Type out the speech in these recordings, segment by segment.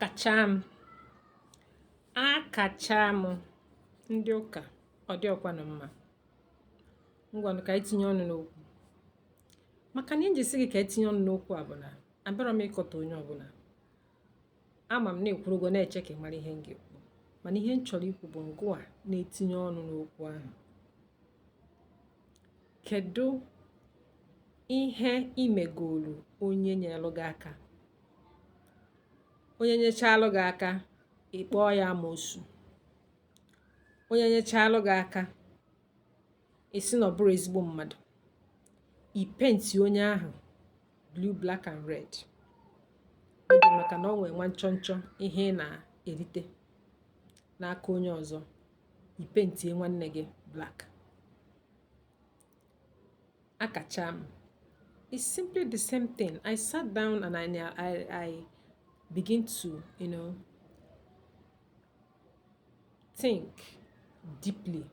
Akacha m, akacha m. Ndị ụka, ọ dịọkwanụ mma. Ngwanụ, ka anyị tinye ọnụ n'okwu, maka na iji sị gị ka anyị tinye ọnụ n'okwu a bụ na abịarọ m ịkọta onye ọbụla. Ama m na-ekwurugo na-eche ka ị mara ihe m ga-ekwu, mana ihe m chọrọ ikwu bụ ngụa na-etinye ọnụ n'okwu ahụ. Kedu ihe imegolu onye nyelụ gị aka? Onye nyechalụ gị aka, ị kpọọ ya amoosu. Onye nyechalụ gị aka, ị sị na ọ bụrụ ezigbo mmadụ. I paint onye ahụ blue, black and red. Maybe maka na ọ nwee nwa nchọ nchọ ihe ị na-erite n'aka onye ọzọ, i paintie nwanne gị black. Akacha m. It's simply the same thing. I sat down and I begin to think deeply.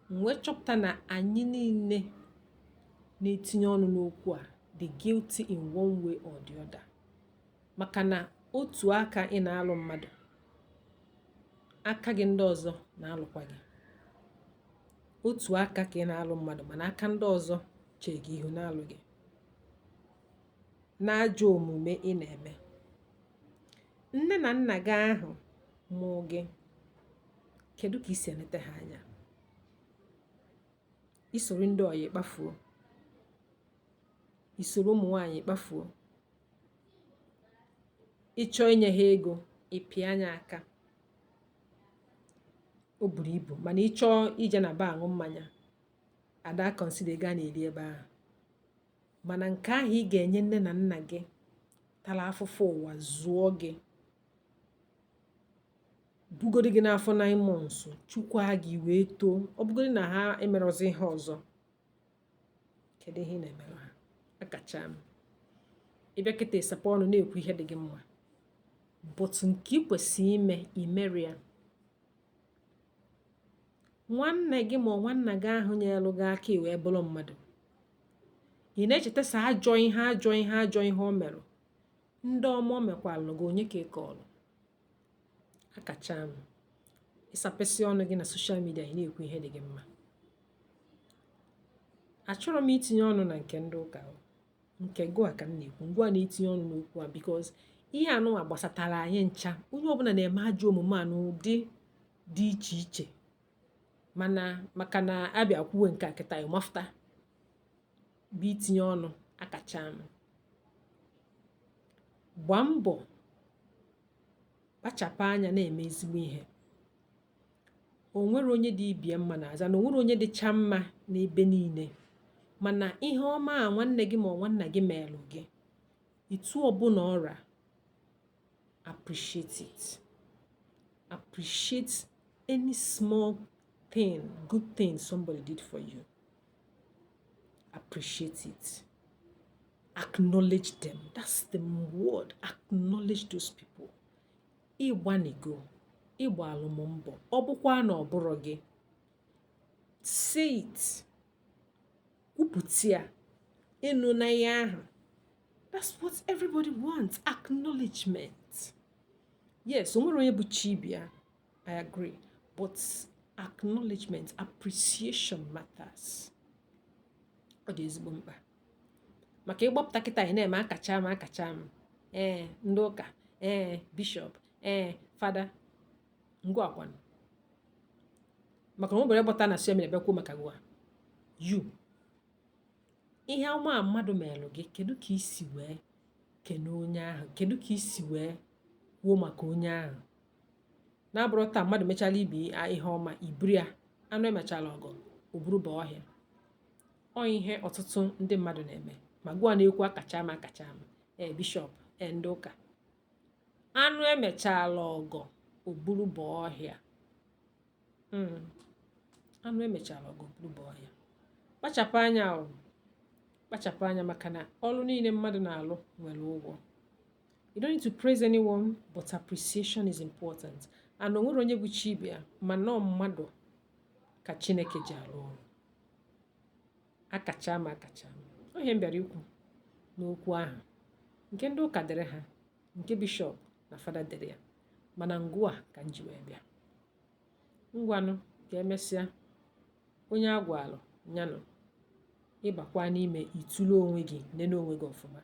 M wee chọpụta na anyị niile na-etinye ọnụ n'okwu a dị guilty in one way or the other. Maka na otu aka ị na-alụ mmadụ, aka gị ndị ọzọ na-alụkwa gị. Otu aka ka ị na-alụ mmadụ, mana aka ndị ọzọ chee gị ihu na-alụ gị. N'ajọ omume ị na-eme. Nne na nna gị ahụ mụụ gị, kedu ka i si eleta ha anya? Isoro ndị ọyị kpafuo, isoro ụmụ nwaanyị kpafuo, ịchọọ inye ha ego, ịpịa anya aka o buru ibu, mana ịchọọ ije na bar aṅụ mmanya, ada consider ego a na-eri ebe ahụ. Mana nke ahụ ị ga-enye nne na nna gị tara afụfụ ụwa zụọ gị, bugodi gị n'afọ 9 months, chukwa gị wee too, ọ bụgodi na ha emerọzi ihe ọzọ, kedu ihe ị na-emere ha? Akacha m. Ịbịa kịta, ịsapụ ọnụ na-ekwu ihe dị gị mma, but nke ị kwesịrị ime, imere ya nwanne gị ma nwanna gị ahụ nyelụ gị aka i wee bụrụ mmadụ, ị na-echeta sa ajọ ihe, ajọ ihe, ajọ ihe o merụ. Ndị ọma o mekwalụ gị, onye ka ị kọọlụ? Akacha m. Ịsapịsị ọnụ gị na social media, ị na-ekwu ihe dị gị mma. Achọrọ m itinye ọnụ na nke ndị ụka, nke gụa ka m na-ekwu. Ngwa, na-etinye ọnụ n'okwu a because ihe anụnwa gbasatara anyị ncha. Onye ọbụla na-eme ajọ omume a n'ụdị dị iche iche, mana maka na abịa kwuwe nke a kịta, ịmafụta bụ itinye ọnụ. Akacha m. Gbaa mbọ kpachapụ anya na-eme ezigbo ihe. O nwere onye dị ibie mma na-aza na o nwere onye dịcha mma n'ebe niile, mana ihe ọma a nwanne gị ma ọ nwanna gị meelụ gị, itu ọbụla ọra, appreciate it. Appreciate any small thing, good thing somebody did for you. Appreciate it, acknowledge them. That's the word, acknowledge those people. Ịgbanigo, ịgba alụm mbọ, ọ bụkwa na ọ bụrụ gị, say it, kwupụta ya, ịnụ na ihe ahụ. That's what everybody wants, acknowledgement. Yes, o nwere onye bụ chi bịa, I agree, but acknowledgement, appreciation matters. Ọ dị ezigbo mkpa maka ịgbapụta kịta, ị na-eme akacha m, akacha m. Ee, ndị ụka, ee, bishọp, ee, fada, ngwa akwanụ, maka na obere gbata na social media bịakwuo maka gwa you ihe ọma a mmadụ meelụ gị. Kedu ka isi wee kene onye ahụ? Kedu ka isi wee kwuo maka onye ahụ? Na-abụrụ taa mmadụ mechala ibi ihe ọma, iburu ya anụ emechala ọgọ o buru ba ọhịa. Ọ ihe ọtụtụ ndị mmadụ na-eme. Ma gụa na-ekwu akacha m, akacha m, ee, bishọp, ee, ndị ụka, anụ emechala ọgọ o buru ba ọhịa. Anụ emechala ọgọ o buru ba ọhịa. Kpachapụ anya o, kpachapụ anya, maka na ọrụ niile mmadụ na-alụ nwere ụgwọ. You don't need to praise anyone, but appreciation is important. And o nwere onye bụ chi ibe ya, mana ọ mmadụ ka Chineke ji arụ ọrụ. Akacha m, akacha m. Ihe m bịara ikwu n'okwu ahụ, nke ndị ụka dịrị ha, nke bishọp. Na fada dere ya, mana ngụ a ka m ji wee bịa. Ngwanụ, ka emesịa. Onye agwalụ nyanụ ịbakwa n'ime itulu onwe gị, nene onwe gị ọfụma,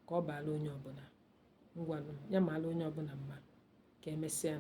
ka ọ baala onye ọbụla. Ngwanụ, ya maala onye ọbụla mma. Ka emesịa.